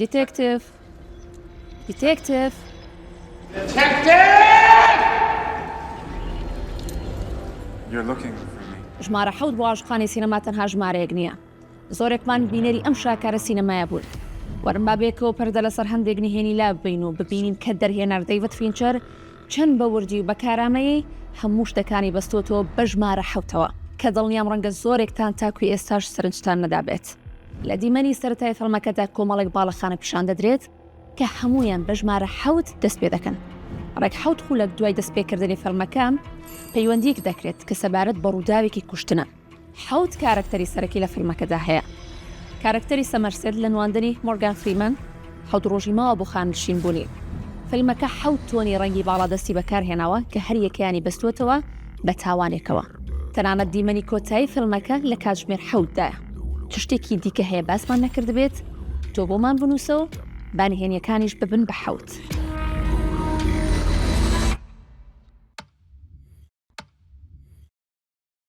Detective! Detective! ژمارە حەوت بۆ عاشقانی سینەما تەنها ژمارەیەک نییە. زۆرێکمان بینەری ئەم شاکارە سینەمایە بوون. وەرن با بەیەکەوە پەردە لەسەر هەندێک نهێنی لاببەین و ببینین کە دەرهێنەر دەیڤد فینچەر چەند بە وردی و بە کارامەیی هەموو شتەکانی بەستۆتەوە بە ژمارە حەوتەوە، کە دڵنیام ڕەنگە زۆرێکتان تاکوی ئێستاش سەرنجتان نەدابێت. لە دیمەنی سەرەتای فیلمەکەدا کۆمەڵێک باڵەخانە پیشان دەدرێت کە هەموویان بە ژمارە حەوت دەست پێ دەکەن. ڕێک حەوت خولەک دوای دەستپێکردنی فیلمەکە پەیوەندییەک دەکرێت کە سەبارەت بە ڕووداوێکی کوشتنە. حەوت کارەکتەری سەرەکی لە فیلمەکەدا هەیە. کارەکتەری سەمەرسێت لە نواندنی مۆرگان فریمەن حەوت ڕۆژی ماوە بۆ خانەنشینبوونی. فیلمەکە حەوت تۆنی ڕەنگی باڵادەستی بەکارهێناوە کە هەریەکەیانی بەستووەتەوە بە تاوانێکەوە. تەنانەت دیمەنی کۆتایی فیلمەکە لە کاتژمێر حەوتدایە. چ شتێکی دیکە هەیە باسمان نەکردبێت؟ تۆ بۆمان بنووسە و با نهێنییەکانیش ببن بە حەوت.